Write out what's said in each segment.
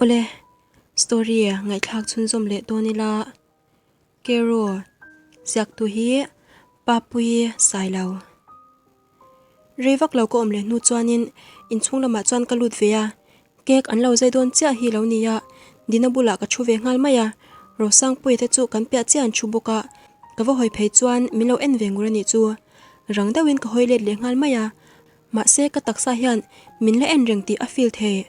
Awle, story ngaihthlak chhunzawm leh dawn ila, Kero ziaktu hi Papuii Sailo. Rei vak lo ka awm leh hnu chuanin inchhung lamah chuan ka lut ve a, cake an lo zai dawn chiah hi lo nia, Dina bulah ka thu ve nghal mai a, Rosangpuia te chu kan piah chiah an thu bawk a, ka va hawi phei chuan min lo en ve ngur a nih chu. Rang deuhin ka hawi let leh nghal mai a, mahse ka taksa hian min la en reng tih a feel thei.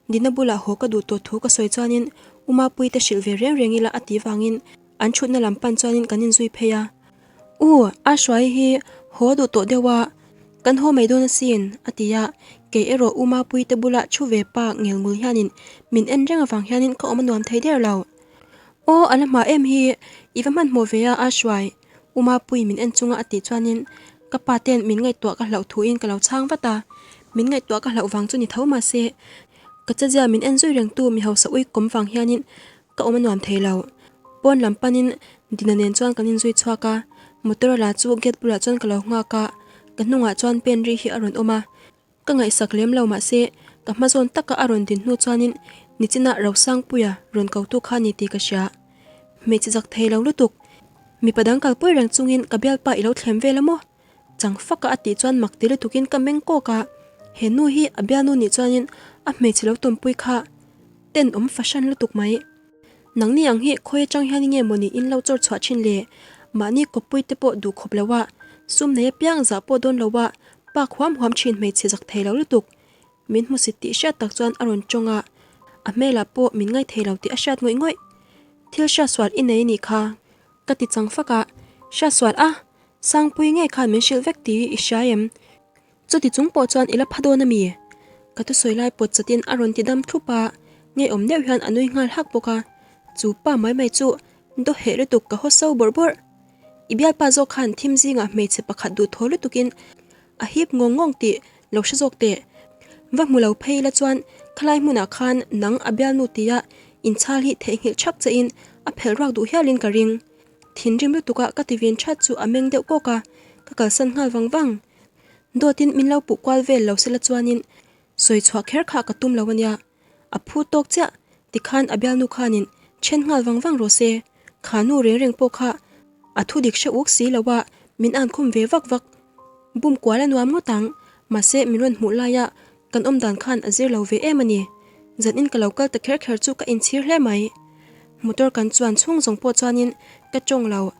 Dina bulah haw ka duh tawh thu ka sawi chuanin U Mapuii te hrilh ve reng reng ila a tih vangin an thutna lam pan chuanin kan inzui phei a. U, a hruai hi haw duh tawh deuh a, kan haw mai dawn asin, a ti a. Kei erawh U Mapuii te bula thu ve pa ngel ngul hianin min en reng avang hianin ka awm a nuam thei der lo. Aw, a la hma em hi, i va hmanhmawh ve a, a hruai, U Mapuii min en chunga a tih chuanin ka pa ten min ngaihtuah ka hlauh thuin ka lo chhang vat a, min ngaihtuah ka hlauh vang chu ni tho mahse ka chezia min en zui rengtu mi hausa ui kawm vang hianin ka awm a nuam thei lo. Pawn lam panin Dina nen chuan kan inzui chhuak a, motor la chu gate bulah chuan ka lo nghak a, ka hnungah chuan pen ri hi a rawn awm a, Ka ngaihsak lem lo mahse ka hma zawn taka a rawn din hnu chuanin nichina Rosangpuia rawn kotu kha ni tih ka hria. Hmeichhe zak thei lo lutuk. Mipa dang kalpui reng chungin ka bialpa i lo thlem vel a maw? Chang faka a tih chuan mak ti lutukin ka meng kawk a, he nu hi a bialnu nih chuanin a hmeichhe lo tawmpui kha tenawm fahran lutuk mai. Nangni ang hi khawi atang hian nge mawni in lo chawr chhuah thin le? Mahni kawppui te pawh duh khawp lo a, sum nei apiang zah pawh dawn lo a, pak huam huam thin hmeichhe zak thei lo lutuk. Min hmusit tih hriat tak chuan a rawn tawng a, a hmelah pawh min ngaih thei lo tih a hriat ngawih ngawih. Thil hriatsual i nei nih kha. Ka ti chang fak a, hriatsual a, Sangpui ngei khan min hrilh vek tih i hria em? Chuti chung pawh chuan i la pha dawn a mi? Ka thusawi lai pawt chatin a rawn ti dam thlup a, ngeiawm deuh hian a nui nghal hak bawk a. Chu pa mai mai chu daw heh lutuk ka haw so bawrh bawrh. I bialpa zawk khan thim zingah hmeichhe pakhat duhthaw lutukin a hip ngawng ngawng tih lo hre zawk teh. Va hmu lo phei ila chuan khalai hmunah khan nang a bialnu tia inchhal hi theihnghilh thak chein a phelh ruak duh hialin ka ring. Thinrim lutuka ka ti vin that chu a meng deuh kawk a, ka kalsan nghal vang vang. Dawtin min lo puh kual vel lo sela chuanin sawi chhuah kher kha ka tum lo ania. A phu tawk chiah, tikhan a bialnu khanin then nghal vang vang rawh se. Kha nu reng reng pawh kha a thu dik hre uk si lo a, min an khum ve vak vak. Bum kual a nuam ngawt ang, mahse min rawn hmuh laia kan awm dan khan a zir lo ve em a ni. Zan in ka lo kal ta kher kher chu ka inchhir hle mai. Motor kan chuan chhung zawng pawh chuanin ka tawng lo.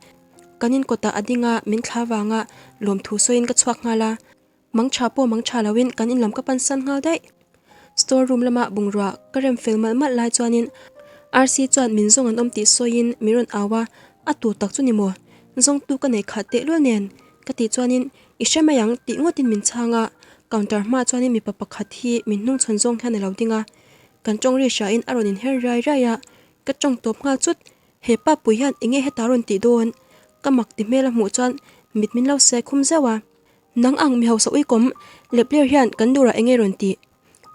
Kan in kawtah a ding a, min thla vanga lawmthu sawiin ka chhuak nghal a, mangtha pawh mangtha loin kan in lam ka pansan nghal daih. Store room lama bungrua ka rem fel malh malh lai chuanin RC chuan min zawng an awm tih sawiin min rawn au a, a tu tak chu ni maw? Zawngtu ka nei khat tehlul nen ka tih chuanin i hre mai ang tih ngawtin min chhang a, counter hmaah chuanin mipa pakhat hi min hnungchhawn zawng hian a lo ding a, kan tawng ri hriain a rawn inher riai riai a, ka tawng tawp nghal chut. He pa pui hian enge heta rawn tih dawn? Ka mak ti hmel a hmuh chuan mit min lo se khum zeuh a. Nang ang mi hausa uikawm lepler hian kan durah enge rawn tih?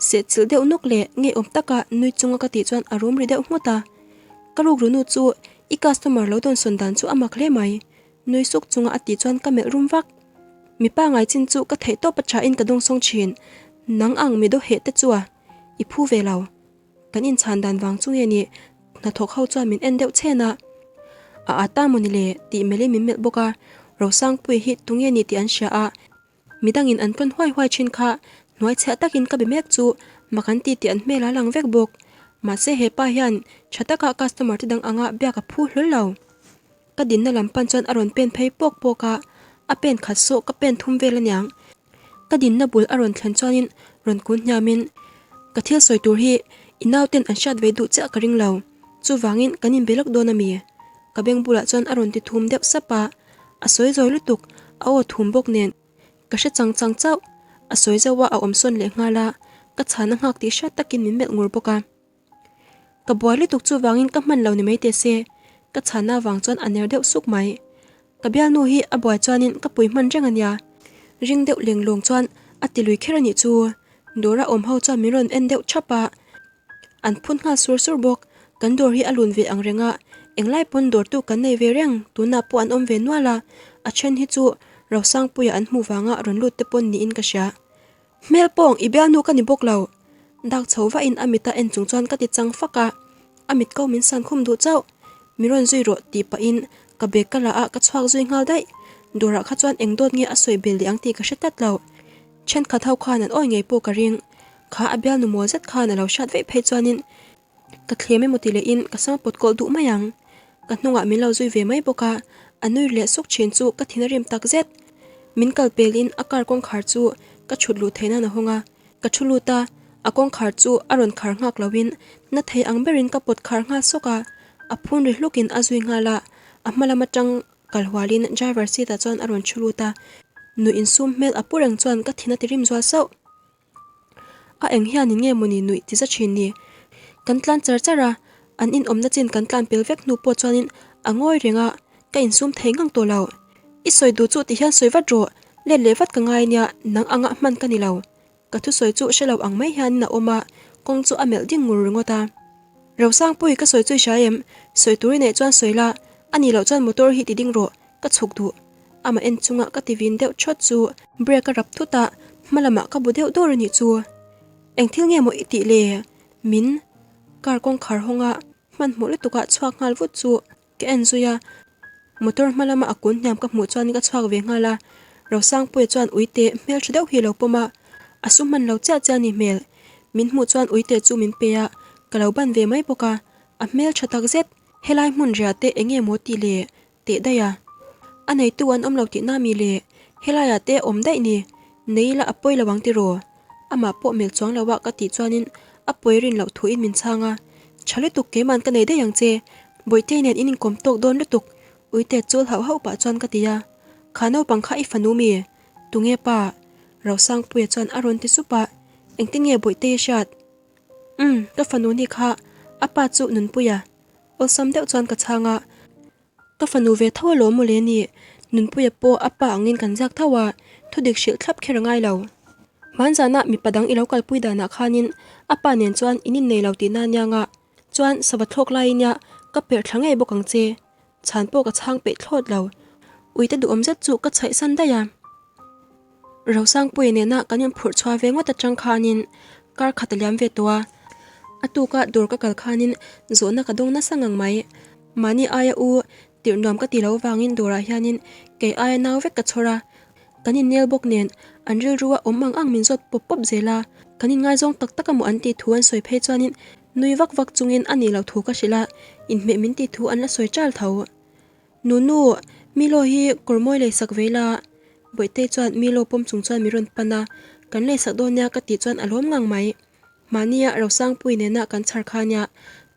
Sehchilh deuh nawk leh ngeiawm taka nui chunga ka tih chuan a rum ri deuh nghut a. Ka rukru nu chu i customer lo dawn sawn dan chu a mak hle mai. Nui suk chunga a tih chuan ka melh rum vak. Mipa ngai chin chu ka theih tawp a tha in ka dawngsawng thin. Nang ang mi daw heh te chu a i phu ve lo. Kan inchhan dan vang chu nge ni hnathawk ho chuan min en deuh chhen a, a a ta maw ni le tih melhin min melh bawk a, Rosangpuii hi tunge ni tih an hria a, midangin an tawn huai huai thin kha hnuai chhiah takin ka be mek chu mak an ti tih an hmel a lang vek bawk, mahse hepa hian tha taka customer te dang anga biak a phu hlawl lo. Ka dinna lam pan chuan a rawn pen phei pawk pawk a, a pen khat sawh ka pen thum vel aniang. Ka dinna bul a rawn thlen chuanin rawn kun hniamin, Ka thil sawi tur hi i nauten an hriat ve duh chiah ka ring lo, chuvangin kan inbe lawk dawn a mi? Ka beng bulah chuan a rawn ti thum deuh sap a, a sawi zawi lutuk, a aw thum bawk nen ka hre chang chang chauh. A sawi zauh a, a awm sawn leh nghal a, ka chhan a nghak tih hriat takin min melh ngur bawk a. Ka buai lutuk chuvangin ka hman lo ni mai teh se, ka chhanna vang chuan a ner deuh suk mai. Ka bialnu hi a buai chuanin ka pui hman reng a nia. Ring deuh leng lawng chuan a ti lui kher a nih chu. Dawra awm ho chuan min rawn en deuh thap a, an phun nghal sur sur bawk. Kan dawr hi a lun ve ang reng a, englai pawn dawrtu kan nei ve reng, tunah pawh an awm ve nual a, a then hi chu Rosangpuia an hmuh vanga rawn lut te pawn niin ka hria. Hmel pawng i bialnu ka ni bawk lo. Dak chho vahin a mita en chung chuan ka ti chang fak a, a mit ko min san khum duh chauh. Mi rawn zui rawh tih pahin ka bag ka la a ka chhuak zui nghal daih. Dawrah kha chuan eng dawt nge a sawi bel leh ang tih ka hre tlat lo. Thenkhat ho khan an awi ngei pawh ka ring. Kha a bialnu mawl zet khan a lo hriat veih phei chuanin Ka thlem emaw ti lehin ka sam pawt kawlh duh mai ang. Ka hnungah min lo zui ve mai bawk a, a nui leh suk thin chu ka thin a rim tak zet. Min kal pelin a car kawngkhar chu ka chhut luh theih nan a hawng a, ka thu lut a, a kawngkhar chu a rawn khar nghak loin na thei ang berin ka pawt khar nghal sawk a, a phun ri hlukin a zui nghal a, a hma lam atang kal hualin driver seat ah chuan a rawn thu lut a, nuih insum hmel a pu reng chuan ka thin a ti rim zual sauh. A eng hianin nge mawni nuih ti za thin ni? Kan tlan char char a, an inawmna chin kan tlan pel vek hnu pawh chuanin a ngawi reng a, ka insum thei ngang tawh lo. I sawi duh chu tihian sawi vat rawh, let leh vat ka ngai nia, nang anga hman ka ni lo. Ka thusawi chu hre lo ang mai hianin a awm a, kawng chu a melh ding ngur ringawt a. Rosangpui ka sawi chu i hria em? Sawi tur i neih chuan sawi la, a nih loh chuan motor hi ti ding rawh, ka chhuk duh. Amah en chunga ka ti vin deuh thawt chu brake a rap thut a, hma lamah ka bu deuh dawr a nih chu. Eng thil nge maw i tih le? Min car kawngkhar hawnga hmanhmawh lutukah chhuak nghal vut chu ka en zui a, motor hma lama a kun hniam ka hmuh chuan ka chhuak ve nghal a, Rosangpuia chuan uite hmel tha deuh hi a lo pawm a, a su hman lo chiah chiah a ni hmel. Min hmuh chuan uite chu min pe a, ka lo ban ve mai bawk a, a hmel tha tak zet. Helai hmun riah te eng nge maw tih le? Teh daih a. A neitu an awm lo tihna mi le? Helaiah te awm daih ni. Nei ila a pawi lo ang tiraw? Amah pawh melh chuang lo a ka tih chuanin a pawi rin loh thuin min chhang a. Tha lutuk keiman ka nei daih ang che. Bawihtei nen in inkawm tawk dawn lutuk Uite chul hauh hauh pah chuan ka ti a. Kha naupang kha i fanu mi? Tunge pa? Rosangpuia chuan a rawn ti sup a. Engtin nge Bawihtei a hriat? Umm, ka fanu ni kha a pa chu Nunpuia. Awlsam deuh chuan ka chhang a. Ka fanu ve tho alawm mawle ni, Nunpuia pawh a pa angin kan ziak tho a, thudik hrilh thlap kher a ngai lo. Hmanzana mipa dang i lo kalpui danah khanin a pa nen chuan in innei lo tihna aniang a, chuan sava thlawk laiin nia ka perh thla ngei bawk ang che. Chhan pawh ka chhang peih thlawt lo. Uite duhawm zet chu ka chhaih san daih a. Rosangpuia nena kan inphurh chhuah ve ngawt atang khanin kar khat a liam ve tawh a, a tuka dawr ka kal khanin zawhna ka dawng nasa ngang mai. Mahni aia u tirh nuam ka ti lo vangin dawrah hianin kei aia nau vek ka chhawr a, kan innel bawk nen an rilrua awm ang ang min zawt pawp pawp zel a, kan inngaizawng tak tak emaw an tih thu an sawi phei chuanin nui vak vak chungin a nih loh thu ka hrilh a, inhmeh min tih thu an la sawi chal tho. Nunu, Milo hi kawr mawi leisak ve ila. Bawihtei chuan Milo pawm chung chuan mi rawn pan a, kan leisak dawn nia ka tih chuan a lawm ngang mai. Mahnia Rosangpui nena kan chhar kha nia,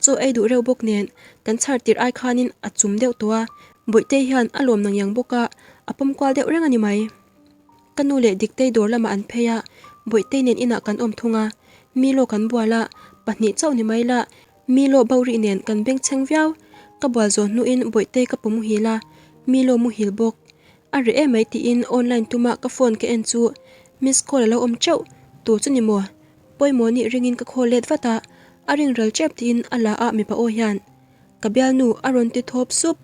chaw ei duh reuh bawk nen kan chhar tirh ai khanin a chum deuh tawh a, Bawihtei hian a lawm nang iang bawk a, a pawm kual deuh reng a ni mai. Ka nu leh Diktei dawr lamah an phei a, Bawihtei nen inah kan awm thung a, Milo kan bual a, pahnih chauh ni mai la, Milo Bawrih nen kan bengchheng viau. Ka bual zawh hnuin Bawihtei ka pu muhil a, Milo muhil bawk. A reh emai tiin online tuma ka phone ka en chu miss call a lo awm teuh, tu chu ni maw? Pawimawh nih ringin ka call let vat a, a ring ral tep tiin a la a mipa aw hian ka bialnu a rawn ti thawp sup.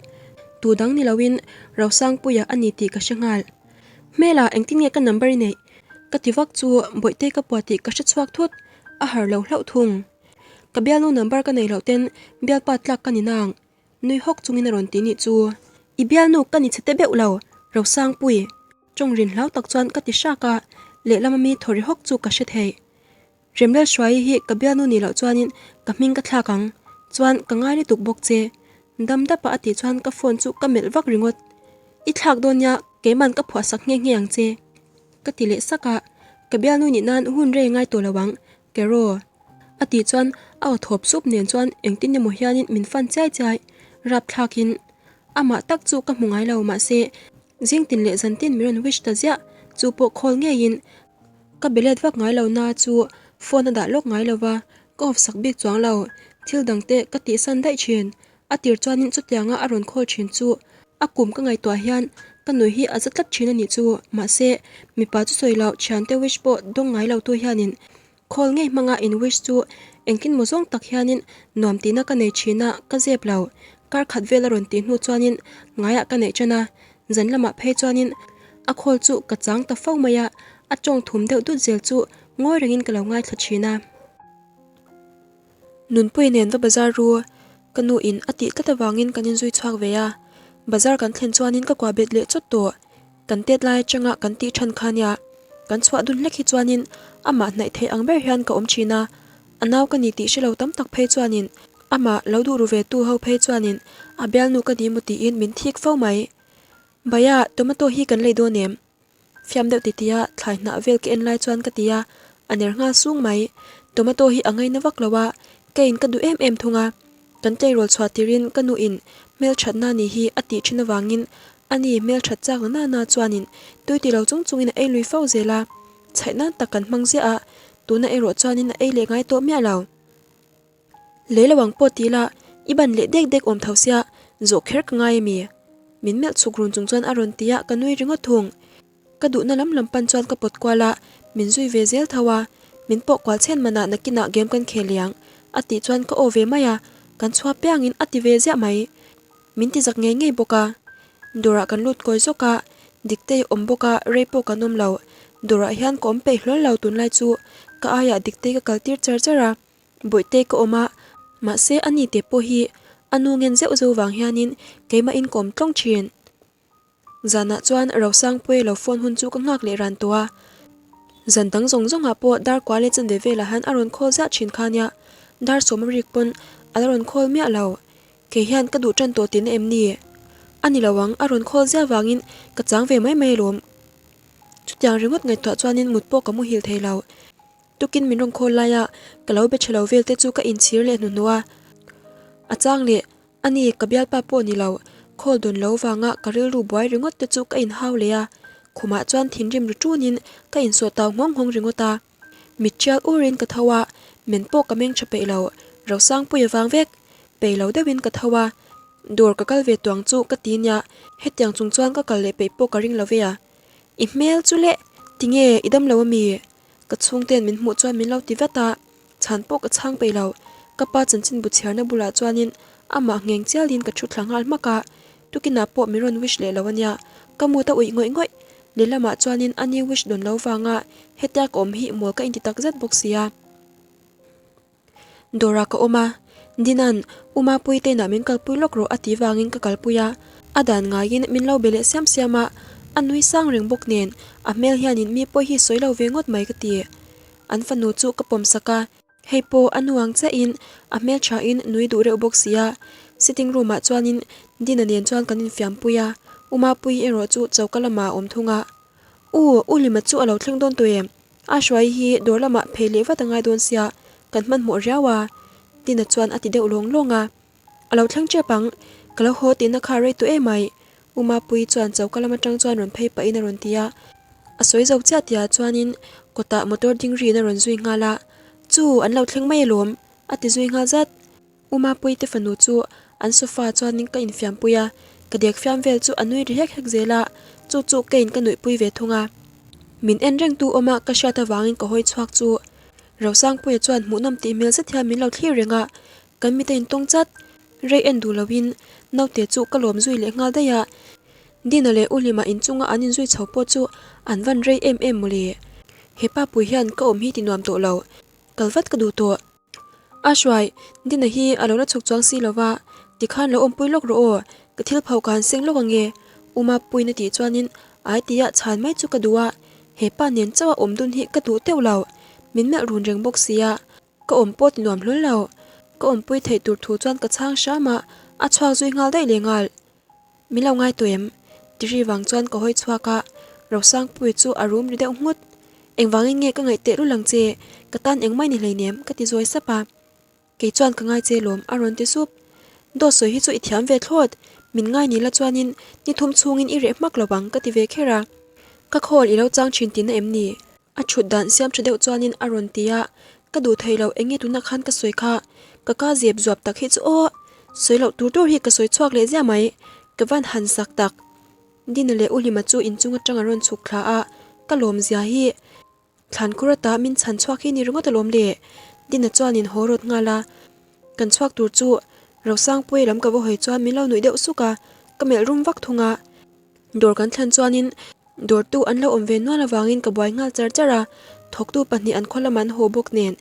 Tu dang ni loin Rosangpuia a ni tih ka hre nghal. Hmela engtin nge ka number i neih? Ka ti vak chu Bawihtei ka pua tih ka hre chhuak thut, a har lo hlauh thung. Ka bialnu number ka nei loh ten bialpa tlak ka ni nang, nui hawk chungin a rawn ti nih chu. I bialnu ka ni chhe te beuh lo, Rosangpui. Tawng rin hlau tak chuan ka ti hrak a, lehlam ami thaw ri hawk chu ka hre thei. Remlalhruaii hi ka bialnu nih loh chuanin ka hming ka thlak ang, chuan ka ngai lutuk bawk che. Dam dapa a tih chuan ka phone chu ka melh vak ringawt. I thlak dawn nia, keiman ka phuah sak nghe nghe ang che. Ka ti leh sak a, ka bialnu nih nan hun rei ngai tawh lo ang, Keraw. A tih chuan a aw thawp sup nen chuan engtin emaw hianin min fan chiai chiai rapthlakin amah tak chu ka hmu ngai lo mahse zingtin leh zantin min rawn wish ta ziah chu pawh call ngeiin ka be let vak ngai lo na chu phone a dah lawk ngai lova ka off sak bik chuang lo thil dang te ka tihsan daih thin a tir chuanin chutianga a rawn call thin chu a kum ka ngaihtuah hian ka nui hi a za tlat thin a nih chu mahse mipa chu sawi loh thiante wish pawh dawng ngai lo tu hianin Call ngei hmanga in wish chu engtin maw zawng tak hianin nuam tihna ka nei thin a, ka zep lo. Kar khat vel a rawn tih hnu chuanin ngaiah ka neih tan a, zan lamah phei chuanin a call chu ka chang ta fo mai a, a tawng thum deuh dut zel chu ngawi rengin ka lo ngaithla thin a. Nunpuii nen va bazar ru, ka nu in a tih tlat avangin kan inzui chhuak ve a. Bazar kan thlen chuanin ka kuah bet leh chawt tawh. Kan tet lai atanga kan tih than kha nia, kan chhuah dun hlek hi chuanin amah hnaih theih ang ber hian ka awm thin a. A nau ka ni tih hre lo tam tak phei chuanin amah lo duh ru ve tu ho phei chuanin a bialnu ka ni maw tiin min thik fo mai. Bhaiya, tomato hi kan lei dawn em? Fiam deuh titia thlai hnah vel ka en lai chuan ka ti a, a ner nghal sung mai. Tomato hi a ngaina vak lo a, ka in ka duh em em thung a. Kan tleirawl chhuah tirin ka nu in hmelthatna ni hi a tih thin avangin ani hmelthat chak na na chuanin tui ti lo chung chungin a ei lui fo zel a. Chhaih nan tak kan hmang ziah a, tuna erawh chuanin a ei leh ngai tawh miah lo. Lei lo ang pawh ti ila, i ban leh dek dek awm tho sia, zawh kher ka ngai ami? Min melh chhuk run chung chuan a rawn ti a, ka nui ringawt thung. Ka duhna lam lam pan chuan ka pawt kual a, min zui ve zel tho a, min pawh kual chhen manah nakinah game kan khel liang, a tih chuan ka aw ve mai a, kan chhuah piangin a ti ve ziah mai. Min ti zak ngei ngei bawk a. Dawrah kan lut kawi zawk a, Diktei awm bawk a, rei pawh kan awm lo. Dawrah hian ka awm peih hlawl lo tunlai chu ka aiah Diktei ka kaltir char char a, Bawihtei ka awm a, mahse a ni te pawh hi a nu ngen zeuh zeuh vang hianin keimahin ka awm tlawng thin. Zanah chuan Rosangpuia lo phone hun chu ka nghak leh ran tawh a, zan dang zawng zawngah pawh dar kua leh chanve velah hian a rawn call ziah thin kha nia, dar sawm a rik pawn a la rawn call miah lo. Kei hian ka duh tan tawh tihna em ni? A ni lo ang, a rawn call ziah vangin ka chang ve mai mai alawm. Chutiang ringawt ngaihtuah chuanin mut pawh ka muhil thei lo. Tukin min rawn call laia ka lo be tha lo vel te chu ka inchhir leh hnuhnawh a. A chang leh, a ni, ka bialpa pawh ni lo, call dawn lo vanga ka rilru buai ringawt te chu ka inhau leh a. Khumah chuan thinrim ri ṭunin ka insawh tau nghawng nghawng ringawt a. Mit ṭial urin ka tho a, men pawh ka meng ṭha peih lo, Rosangpuia vang vek. Peih lo deuhin ka tho a, dawr ka kal ve tuang chu ka ti nia, hetiang chung chuan ka kal leh peih pawh ka ring lo ve a. I hmel chu leh, tinge i dam lo ami? Ka chhungten min hmuh chuan min lo ti vat a, chhan pawh ka chhang peih lo. Ka pa chanchin bu chhiarna bulah chuanin amah ngheng chialin ka thu thla nghal hmak a, tukinah pawh min rawn wish leh lo ania, ka mut a uih ngawih ngawih. Lehlamah chuanin a ni wish dawn lo vanga hetia ka awm hi mawl ka inti takzet bawk sia. Dawrah ka awm a, Dinan, U Mapuii te inah min kalpui lawk rawh a ti vangin ka kalpui a, a dan ngaiin min lo be leh siam siam a, a nui sang reng bawk nen a hmel hianin mi pawi hi sawi lo ve ngawt mai ka ti. An fanu chu ka pawm sak a, hei pawh a nu ang chiahin a hmelthain nui duh reuh bawk si a, sitting room ah chuanin Dina nen chuan kan infiampui a, U Mapuii erawh chu choka lamah a awm thung a. U, U Lima chu a lo thleng dawn tawh em? A hruai hi dawr lamah phei leh vat a ngai dawn sia, kan hmanhmawh riau a, Tina chuan a ti deuh lawng lawng a. A lo thleng tep ang, ka lo haw tihna kha rei tawh emai, U Mapuii chuan choka lam atang chuan rawn phei pahin a rawn ti a. A sawi zo chiah tihah chuanin kawtah motor ding riin a rawn zui nghal a, Chu, an lo thleng mai alawm, a ti zui nghal zat. U Mapuii te fanu chu an sofa chuanin ka infiampui a, ka dek fiam vel chu a nui ri hek hek zel a, chu chu keiin ka nuihpui ve thung a. Min en rengtu awma ka hriat avangin ka hawi chhuak chu Rosangpuia chuan hmuhnawm tih hmel zet hian min lo thlir reng a, kan mite intawng chat. Rei en duh loin naute chu ka lawm zui leh nghal daih a, Dina leh U Hlima inchunga an inzui chho pawh chu an van rei em em mawle. He pa pui hian ka awm hi ti nuam tawh lo, kal vat ka duh tawh. A hruai, Dina hi a lo la chhuk chuang si lo va, tikhan lo awmpui lawk rawh aw, ka thil pho ka han seng lawk ange, U Mapuiin a tih chuanin ai tia chhan mai chu ka duh a, he pa nen chauh a awm dun hi ka duh teuh lo, min melh run reng bawk sia, ka awm pawh ti nuam hlawl lo. Ka awmpui theih tur thu chuan ka chhang hram a, a chhuak zui nghal daih leh nghal. Min lo ngai tawh em? Tiri vang chuan ka hawi chhuak a, Rosangpuii chu a rum ri deuh nghut. Engvangin nge ka ngaih teh lul ang che? Ka tan engmah i ni hleinem, ka ti zawi sap a. Kei chuan ka ngai che lawm, a rawn ti sup. Dawt sawi hi chu i thiam ve thlawt, min ngai ni la chuanin ni thum chhungin i reh hmak lo ang, ka ti ve kher a. Ka call i lo chang thin tihna em ni? A thut dan siam tha deuh chuanin a rawn ti a, ka duh thei lo enge tunah khan ka sawi kha, ka ka zep zuap tak hi chu aw, sawi loh tur tur hi ka sawi chhuak leh ziah mai, ka van han sak tak. Dina leh U Hlima chu inchung atang an rawn chhuk thla a, ka lawm zia hi thlan khur ata min chhan chhuak hi ni ringawt alawm le, Dina chuanin haw rawt nghal a, kan chhuak tur chu Rosangpuii lam ka va hawi chuan min lo nuih deuh suk a, ka melh rum vak thung a. Dawr kan thlen chuanin dawrtu an lo awm ve nual avangin ka buai nghal char char a, thawktu pahnih an khaw lamah an haw bawk nen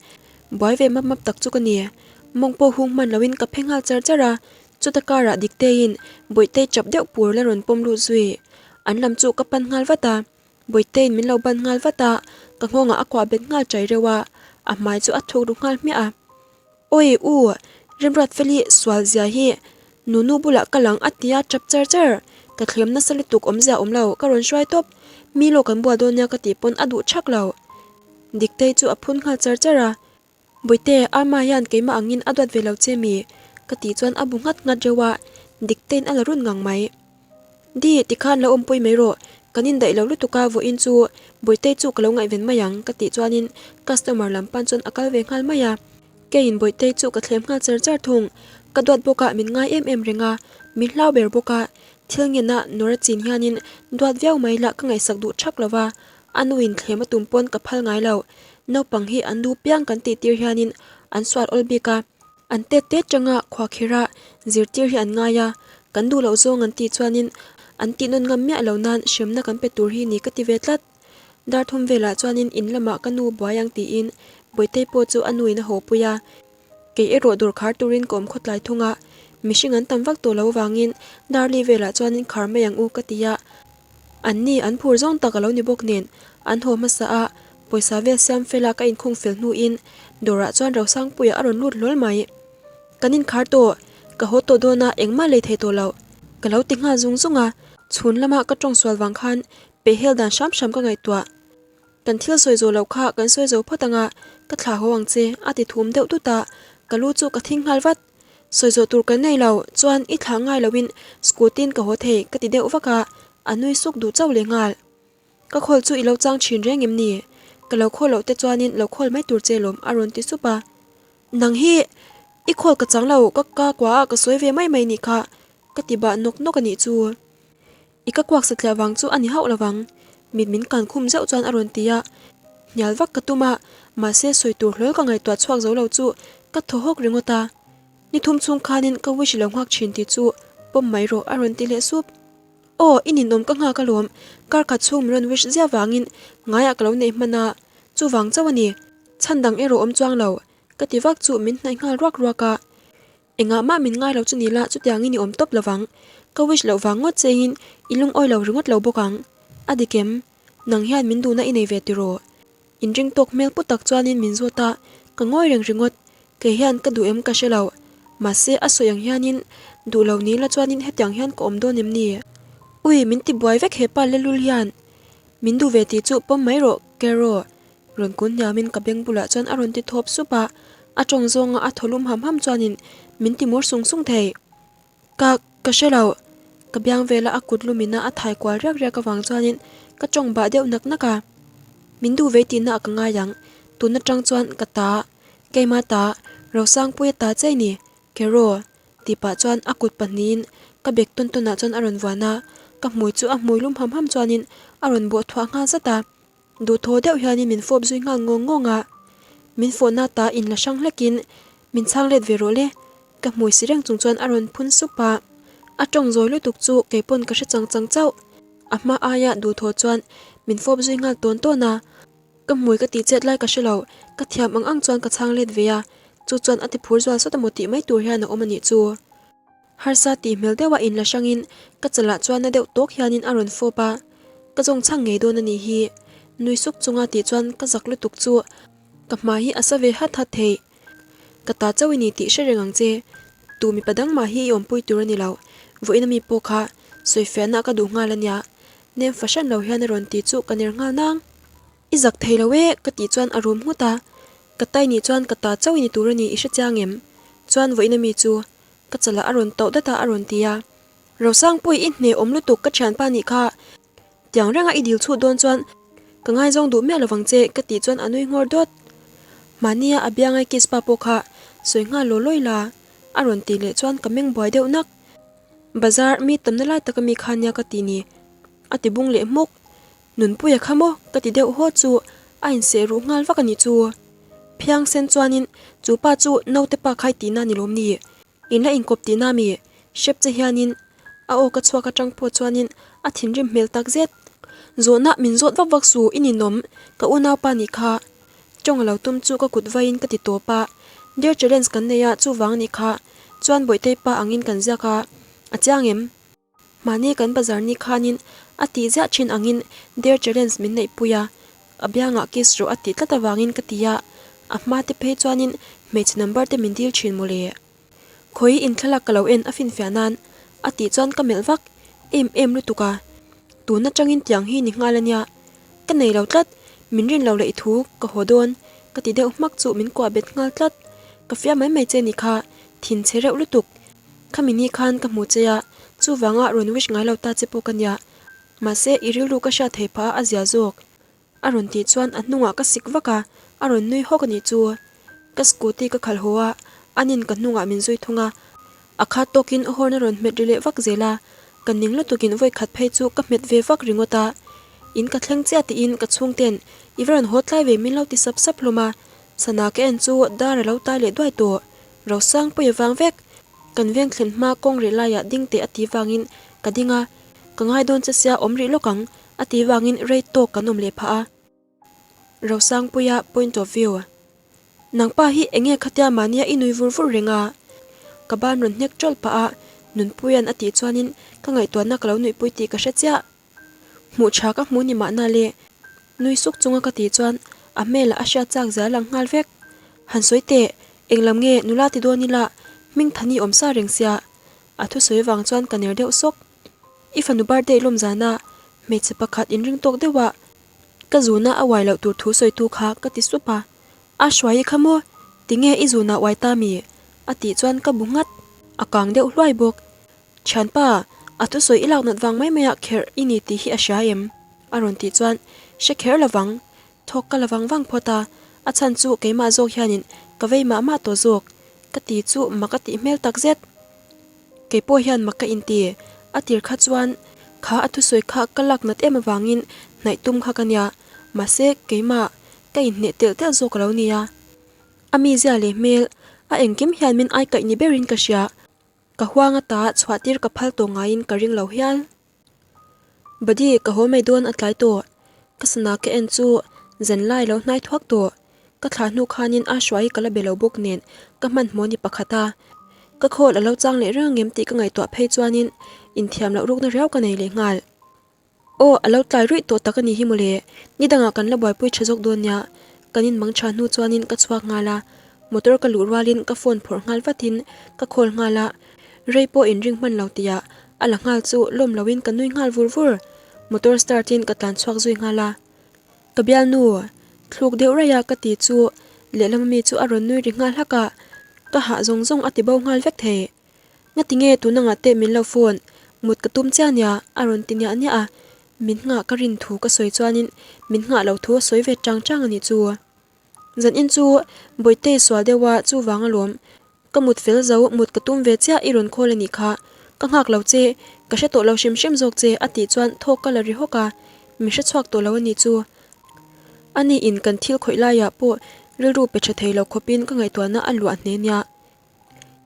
buai ve map map tak chu ka ni. Mawng pawh hung hman loin ka phe nghal char char a, chuta karah Dikteiin Bawihtei chap deuh pur la rawn pawm lut zui. An lam chu ka pan nghal vat a, Bawihteiin min lo ban nghal vat a, ka nghawngah a kuah bet nghal chai reuh a, a hmai chu a thuk ru nghal hmiah a. Awi u, Remruat Feli sual zia hi Nunu bulah ka lang a tia chap char char, ka thlem nasa lutuk awmzia awm lo, ka rawn hruai tawp, mi lawk kan bual dawn nia ka tih pawn a duh thak lo. Diktei chu a phun nghal char char a, Bawihte, Ama hian keimah angin a duat ve lo che mi? Ka tih chuan a bu nghat nghat reuh a, Diktein a la run ngang mai. Di, tikhan lo awmpui mai rawh, kan indaih lo lutuk a, vawiin chu Bawihtei chu ka lo ngaihven mai ang ka tih chuanin customer lam pan chuan a kal ve nghal mai a. Keiin Bawihtei chu ka thlem nghal char char thung, ka duat bawk a min ngai em em reng a, min hlau ber bawk a, thil ngena nawr a chin hianin duat viau mai lah ka ngaihsak duh thak lo va, a nuin thlem a tum pawn ka phal ngai lo, Naupang hi an duh piang kan tih tir hianin an sual awl bik a, an tet tet tanga khuakhirh a zirtir hi an ngai a, kan duh loh zawng an tih chuanin an tih nawn ngam miah lo nan hremna kan pe tur hi ni ka ti ve tlat. Dar thum velah chuanin in lamah ka nu buai ang tiin Bawihtei pawh chu a nuin a haw pui a, kei erawh dawr khar turin ka awm khawtlai thung a, mihring an tam vak tawh lo vangin Darli velah chuanin khar mai ang u ka ti a, An ni an phur zawng tak a lo ni bawk nen an haw hmasa a, pawisa vel siam fela ka inkhung fel hnuin dawrah chuan Rosangpuia a rawn lut hlawl mai. Kan inkhar tawh, ka haw tawh dawn a engmah lei thei tawh lo. Ka lo ti nghal zung zung a, chhun lama ka tawng sual vang khan pehhel dan hram hram ka ngaihtuah. Kan thil sawi zawh loh kha kan sawi zo phawt anga ka thlah haw ang che a ti thum deuh dut a, ka lu chu ka thing nghal vat. Sawi zawh tur kan nei lo, chuan i thlah ngai loin scooty in ka haw thei ka ti deuh vak a, a nui suk duh chauh leh nghal. Ka khawl chu i lo chang thin reng em ni? Ka lo khawl loh te chuanin lo khawl mai tur che lawm a rawn ti sup a. Nang hi i khawl ka chang lo, ka ka kua a ka sawi ve mai mai nih kha ka ti bah nawk nawk a nih chu. I ka kuak satliah vang chu a ni hauh lovang, mit min kan khum zeuh chuan a rawn ti a, hnial vak ka tum a, mahse sawi tur hlawl ka ngaihtuah chhuak zo lo chu ka thaw hawk ringawt a, ni thum chhung khanin ka wish lo nghak thin tih chu pawm mai rawh a rawn ti leh sup. Aw, i ninawm ka nghak alawm, kar khat chhung min rawn wish ziah vangin ngaiah ka lo neih hman a, chuvang chauh a ni, chhan dang erawh awm chuang lo, ka ti vak chu min hnaih nghal ruak ruak a. Engah mah min ngai lo chu ni la, chutiangin i awm tawp lovang. Ka wish loh vang ngawt chengin i lungawi lo ringawt lo bawk ang. A dik em? Nang hian min duhna i nei ve tiraw? Inring tawk hmel pu tak chuanin min zawt a, ka ngawi reng ringawt. Kei hian ka duh em ka hre lo. Mahse a sawi ang hianin duh lo ni la chuanin hetiang hian ka awm dawn em ni? Ui, min ti buai vek hepa lelul hian. Min duh ve tih chu pawm mai rawh, Kero. Rawn kun hniamin ka beng bulah chuan a rawn ti thawp sup a, a tawng zawnga a thaw lum ham ham chuanin min ti mur sung sung thei. Ka, ka hre lo. Ka biang vela a kut lumina a thai kual riak riak avang chuanin ka tawng bah deuh nak nak a. Min duh vei tihna a ka ngai ang, tun atang chuan ka ta, keima ta, Rosangpuia ta chei ni, Kero, tih pah chuan a kut pahnihin ka bek tawn tawnah chuan a rawn vuan a, ka hmui chu a hmui lum ham ham chuanin a rawn bawh thuah nghal zat a. Duhthaw deuh hianin min fawp zui nghal ngawng ngawng a, min fawhna ta inla hrang hlekin min chhang let ve rawh le, ka hmui si reng chung chuan a rawn phun sup a. A tawng zawi lutuk chu kei pawn ka hre chang chang chauh. A hma aia duhthaw chuan min fawp zui nghal tawn tawn a, ka hmui ka tih chet lai ka hre lo, ka thiam ang ang chuan ka chhang let ve a, chu chuan a ti phur zual sawt emaw tih mai tur hian a awm a nih chu. Harsa tih hmel deuha inla hrangin ka chalah chuan na deuh tawk hianin a rawn fawp a, ka zawng chhang ngei dawn a nih hi. Nui suk chunga tih chuan ka zak lutuk chu ka hmai hi a sa ve hat hat thei. Ka ta chauh i ni tih hre reng ang che, tu mipa dang mah hi i awmpui tur a ni lo, vawiin ami pawh kha sawifiahna ka duh nghal a nia, nem fahran lo hian a rawn ti chu ka ner nghal nang. I zak thei lo e ka tih chuan a rum nghut a, ka tai nih chuan ka ta chauh i ni tur a ni i hre chiang em? Chuan vawiin ami chu Ka chalah a rawn tauh dat a a rawn ti a, Rosangpui i hne awm lutuk ka thianpa nih kha, tiang renga i dil chhut dawn chuan ka ngaizawng duh miah lovang che ka tih chuan a nui nghawr dawt. Mahnia a biangai kiss pa pawh kha sawi nghal law lawi la a rawn tih leh chuan ka meng buai deuh nak. Bazar mi tamna lai taka mi kha nia ka ti ni a ti bung leh hmuk. Nunpuia kha maw ka ti deuh haw chu a inseh ruh nghal vak a nih chu. Phiang sen chuanin chu pa chu naute pa khai tihna ni lawm ni? In la inkawp tihna mi? Hrep che hianin a aw ka chhuak atang pawh chuanin a thinrim hmel tak zet. Zawhna min zawt vak vak su i ninawm ka unaupa nih kha. Tawng a lo tum chu ka kut vaiin ka ti tawp a. Dear challenge kan nei a, chuvang a nih kha. Chuan Bawihtei pa angin kan ziak a, a chiang em? Mahni kan bazar ni khanin a tih ziah thin angin Dare challenge min neihpui a, a biangah kiss rawh a tih tlat avangin ka ti a, a hma te phei chuanin hmeichhe number te min dil thin mawle. Khawi inthlalak ka lo en a finfiah nan a tih chuan ka melh vak em em lutuk a, tun atangin tiang hi ni nghal ania, ka nei lo tlat, min rin lo leh i thu ka haw dawn ka ti deuh hmak chu min kuah bet nghal tlat, ka fiah mai mai che ni kha, thin chhe reuh lutuk. Khami ni khan ka hmu che a, chuvanga rawn wish ngai lo ta che pawh ka nia. Mahse, i rilru ka hriat thei phah a, a zia zawk. A rawn tih chuan a hnungah ka sik vak a, a rawn nui hawk a nih chu. Ka scooty ka khalh haw a, anin ka hnungah min zui thung a. A khat tawkin horn a rawn hmet ri leh vak zel a, ka ning lutukin vawi khat phei chu ka hmet ve vak ringawt a. In ka thleng chiah tiin ka chhungten i va rawn haw tlai ve min lo ti sap sap hlawm a, sana ka en chu dar a lo tai leh duai tawh. Rosang pawh i vang vek. Kan veng thlen hma kawng rih laiah ding teh a ti vangin ka ding a, ka ngai dawn che sia awm rih lawk ang a ti vangin rei tawk kan awm leh phah a. Rosangpuia point of view. Nangpa hi enge khatia mahnia i nui vur vur reng a? Ka ban rawn hnek ṭawlh pah a, Nunpuia'n a tih chuanin ka ngaihtuahna ka lo nuihpui tih ka hre chiah. Hmuh tha ka hmu ni mahna le. Nui suk chunga ka tih chuan a hmelah a hriat chak zel ang nghal vek. Han sawi teh, englam nge nula ti dawn ila hming thani awm sa reng sia. A thusawi vang chuan ka ner deuh sawk. I fanu birthday lawm zana hmeichhe pakhat inring tawk deuh a ka zuna a uai loh tur thu sawitu kha ka ti sup a. A hruai i kha maw? Tinge i zuna uai ta mi? A tih chuan ka bu nghat. A kang deuh hluai bawk. Thianpa, a thusawi i lak nat vang mai maiah kherh i ni tih hi a hria em? A rawn tih chuan, Hre kher lovang. Thawk ka la vang vang phawt a, a chhan chu keimah zawk hianin ka vei mah mah tawh zawk. Ka ti chu mak a tih hmel tak zet. Kei pawh hian mak ka inti. A tir kha chuan kha a thusawi kha ka lak nat em avangin hnaih tum kha ka nia. Mahse, keimah ka inhneh telh telh zawk a lo nia. A mizia leh hmel, a engkim hian min aikaih ni berin ka hria. Ka huang ata chhuah tir ka phal tawh ngaiin ka ring lo hial. Buddy, ka haw mai dawn a tlai tawh. Ka sana ka en chu zan lai lo hnai thuak tawh. Ka thlah hnu khanin a hruai ka la be lo bawk nen ka hmanhmawh ni pakhat a. Ka khawl a lo chang leh reng angem tih ka ngaihtuah phei chuanin inthiam loh rukna riau ka nei leh nghal. Aw, a lo tlai ruih tawh tak a nih hi mawle. Ni dangah kan la buaipui tha zawk dawn nia. Kan inmang tha hnu chuanin ka chhuak nghal a. Motor ka luh rualin ka phone phawrh nghal vatin ka call nghal a. Rei pawh inring hman lo tihah a la nghal chu lawm loin ka nui nghal vur vur. Motor start in ka tlan chhuak zui nghal a. Ka bialnu, thluk deuh raih a ka ti chu lehlam ami chu a rawn nui ri nghal hlak a. Ka hah zawng zawng a ti bo nghal vek thei. Ngati nge tuna ngah teh min lo phone, mut ka tum chiah nia, a rawn ti niah niah a, min nghah ka rin thu ka sawi chuanin min nghah loh thu a sawi ve chang chang a nih chu. Zanin chu Bawihte sual deuh a chuvang alawm, ka mut fel zo mut ka tum ve chiah i rawn call a nih kha, ka nghak lo che, ka hre tawh lo hrim hrim zawk che a tih chuan thawk ka la ri hawk a, min hre chhuak tawh lo a nih chu. Ani in kan thil khawih laiah pawh rilru pe tha thei lo khawpin ka ngaihtuahna a luah hne nia.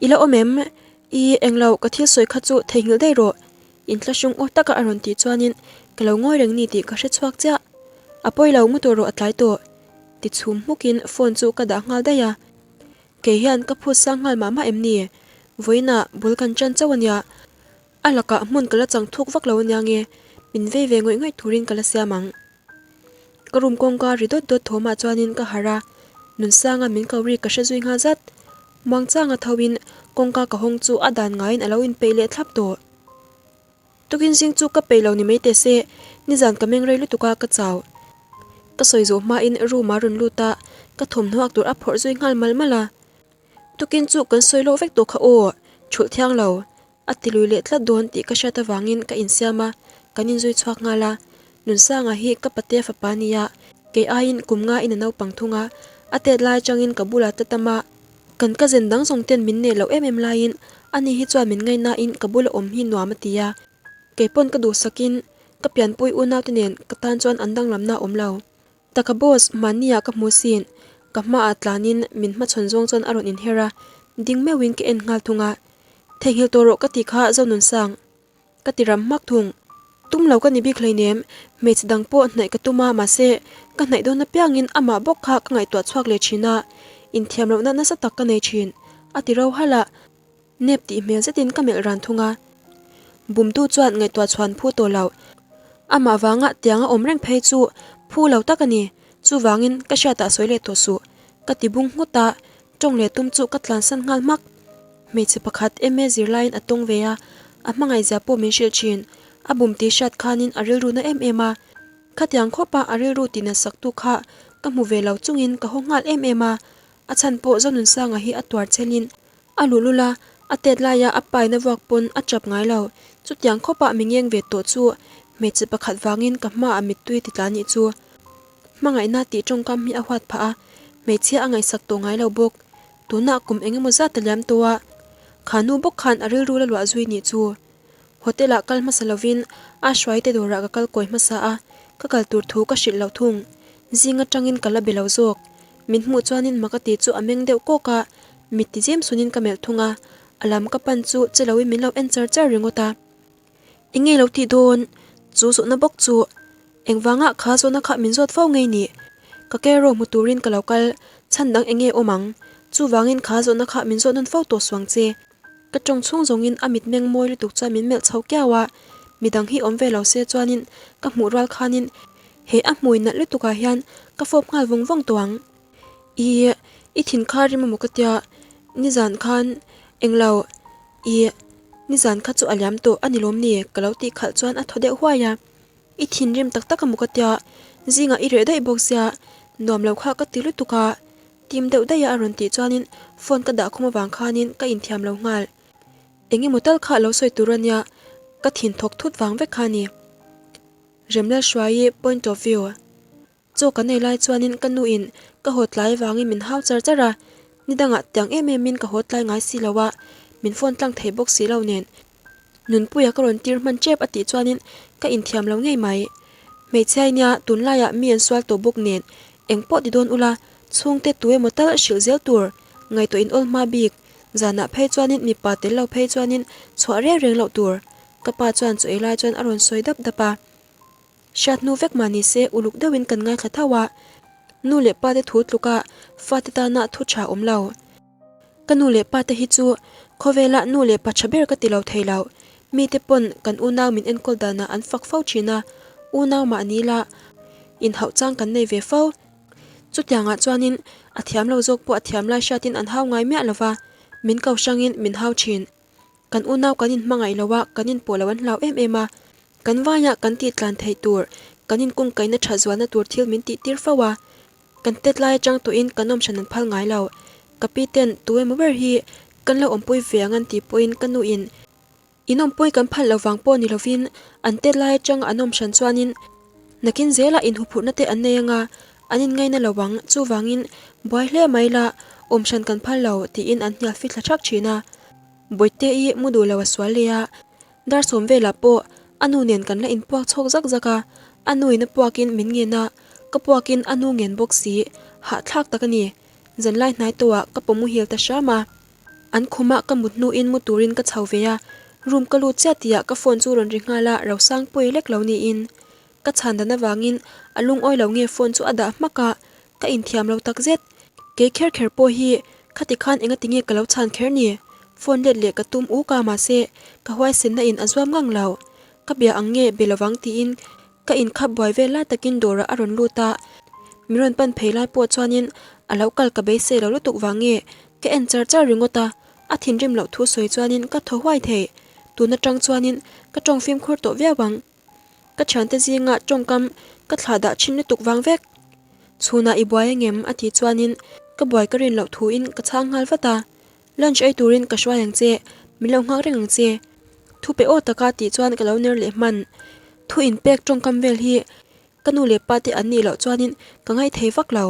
I la awm em? I englo, ka thil sawi kha chu theihnghilh daih rawh. Inthlahrung aw taka a rawn tih chuanin ka lo ngawi reng ni tih ka hre chhuak chiah. A pawi lo mu tawh rawh a tlai tawh. Ti chhum hmukin phone chu ka dah nghal daih a. Kei hian ka phut sang nghal mah mah em ni? Vawiinah bul kan ṭan chauh a nia. A lakah hmun ka la chang thuk vak lo ania nge, min vei ve ngawih ngawih turin ka la siam ang. Ka room kawngka ri dawt dawt thawmah chuanin ka harh a, Nunsanga min ko ri ka hre zui nghal zat. Muangchanga thoin kawngka ka hawng chu a dan ngaiin a lo inpeih leh thlap tawh. Tukin zing chu ka peih lo ni mai teh se, nizan ka meng rei lutuk a ka chau. Ka sawi zawh hmain room-ah rawn lut a, ka thawmhnaw ak tur a phawrh zui nghal malh malh a. Tukin chu kan sawi lawk vek tawh kha aw, thulh thiang lo. A ti lui leh tlat dawn tih ka hriat avangin ka insiam a, kan inzui chhuak nghal a. Nunsanga hi ka patea fapa a nia, kei aiin kum nga in a naupang thung a, a tet lai atangin ka bulah ta tam a, kan cousin dang zawng ten min neh loh em em laiin ani hi chuan min ngaihnain ka bula awm hi nuam a ti a. Kei pawn ka duhsakin ka pianpui unaute nen ka tan chuan an danglamna a awm lo. Taka boss, mahniah ka hmu sin. Ka hmaah tlanin min hmachhawn zawng chuan a rawn inher a, ding meuhin ka en nghal thung a. Theihnghilh tawh rawh ka tih kha Zonunsang. Ka ti ram hmak thung. Tum lo ka ni bik hleinem, hmeichhe dang pawh hnaih ka tum a mahse ka hnaih dawn apiangin amah bawk kha ka ngaihtuah chhuak leh thin a. Inthiam lohna nasa tak ka nei thin, a ti ro halh a. Nep tih hmel zetin ka melh ran thung a. Bumtu chuan ngaihtuah chhuan phu tawh lo. Amah vanga tianga awm reng phei chu phu lo tak a ni. Chuvangin ka hriatah sawi leh tawh suh. Ka ti bung nghut a, tawng leh tum chu ka tlansan nghal hmak. Hmeichhe pakhat MA zirlaiin a tawng ve a, a hmangaihzia pawh min hrilh thin. A bum tih hriat khanin a rilru na em em a. Khatiang khawpa a rilru tihna saktu kha ka hmu ve lo chungin ka haw nghal em em a. A chhan pawh Zonunsanga hi a tuar chelin a luhlul a, a tet laia a paina vuak pawn a chap ngai lo. Chutiang khawpah mi ngeng ve tawh chu hmeichhe pakhat vangin ka hmaah mittui ti tla nih chu. Hmangaihna tih tawngkam hi a huat phah a, hmeichhia a ngaihsak tawh ngai lo bawk. Tunah kum eng emaw zat a liam tawh a, kha nu bawk khan a rilru la luah zui nih chu. Hotel ah kal hmasa lovin a hruaite dawrah ka kal kawi hmasa a, ka kal tur thu ka hrilh loh thung. Zing atangin ka la be lo zawk. Min hmuh chuanin mak a ti chu a meng deuh kawk a, mit ti zim sunin ka melh thung a, a lam ka pan chu che loin min lo en char char ringawt a. Eng nge lo tih dawn? Chu zawhna bawk chu engvanga kha zawhna kha min zawt fo ngei ni? Ka kero hmu turin ka lo kal chhan dang eng nge awm ang? Chuvangin kha zawhna kha min zawt nawn fo tawh suang che. Ka tawng chhung zawngin a mitmeng mawi lutuk chuan min melh chho kiau a, midang hi awm ve lo se chuanin ka hmuh rual khanin he a hmui nalh lutukah hian ka fawp nghal vawng vawng tawh ang. Ih, i thin kha rim emaw ka tia, nizan khan englo, ih, nizan kha chu a liam tawh a ni lawm ni ka lo tih khalh chuan a thaw deuh huai a. I thinrim tak tak emaw ka tia, zingah i reh daih bawk sia, nuam lo kha ka ti lutuk a. Tim deuh daih a a rawn tih chuanin phone ka dah khum avang khanin ka inthiam lo nghal. Eng emaw tal kha lo sawi tur a nia, ka thin thawk thut vang vek kha a ni. Remlalhruaii point of view. Chaw kan ei lai chuanin ka nuin ka haw tlai vangin min hau char char a, ni dangah tiang em emin ka haw tlai ngai si lo a, min phone tlang thei bawk si lo nen. Nunpuia ka rawn tir hman tep a tih chuanin ka inthiam lo ngei mai. Hmeichhia nia tunlaiah mi an sual tawh bawk nen eng pawh ti dawn ula chhungte tu emaw tal hrilh zel tur ngaihtuah in awl hma bik. Zanah phei chuanin mipa tel lo phei chuanin chhuah reng reng loh tur. Ka pa chuan chaw ei lai chuan a rawn sawi dap dap a. Hriat hnu vek mah ni se uluk deuhin kan ngaithla tho a, nu leh pa te thu tluka fate tana thu tha awm lo. Ka nu leh pa te hi chu khawvela nu leh pa tha ber ka ti lo thei lo. Mite pawn kan unau min enkawl danah an fak fo thin a, unau mah ni la inhauh chang kan nei ve fo. Chutiangah chuanin a thiam lo zawk pawh a thiam lai hriatin an hau ngai miah lova, min ko hrangin min hau thin. Kan unau kan inhmangaih lo a, kan inpawh lo an hlau em em a. Kan vaia kan tih tlan theih tur, kan inkungkaihna tha zualna tur thil min tih tir fo a. Kan tet lai atang tawhin kan awm hran an phal ngai lo. Ka pi ten tu emaw ber hi kan lo awmpui ve ang an tih pawhin ka nuin in awmpui kan phal lo vang pawh ni lovin an tet lai atang an awm hran chuanin nakin zelah inhuphurhna te an nei anga an inngaina lo ang chuvangin buai hle mai la awm hran kan phal lo tiin an hnial fithla thak thin a. Bawihte i mu duh lo a sual leh a, dar sawm velah pawh a nu nen kan la inpuak chhawk zak zak a, a nuin a puakin min ngen a, ka puakin a nu ngen bawk si, hahthlak tak a ni. Zanlai hnai tawhah ka pawh muhil ta hram a, an khumah ka mut hnuin mu turin ka chho ve a, room ka lut chiah tihah ka phone chu rawn ri nghal a, Rosangpuii lek lo niin. Ka chhan dan avangin a lungawi lo nge phone chu a dah hmak a, ka inthiam lo takzet. Kei kher kher pawh hi khati khan engati nge ka lo chhan kher ni? Phone let leh ka tum uk a mahse ka huaisenna in a zuam ngang lo. Ka bia ang nge be lovang tiin ka inkhap buai vel lai takin dawrah a rawn lut a, min rawn pan phei lai pawh chuanin a lo kal ka beisei lo lutuk vang nge ka en char char ringawt a, a thinrim loh thu sawi chuanin ka thaw huai thei. Tun atang chuanin ka tawng fimkhur tawh viau ang. Ka thiante zinga tawngkam ka thlah dah thin lutuk vang vek. Chhunah i buai angem? a tih chuanin ka buai ka rin loh thuin ka chhang nghal vat a. Lunch ei turin ka hruai ang che, min lo nghak reng ang che. Thu pe aw taka tih chuan ka lo ner leh hman. Thu inpek tawngkam vel hi ka nu leh pa te an nih loh chuanin ka ngaithei vak lo.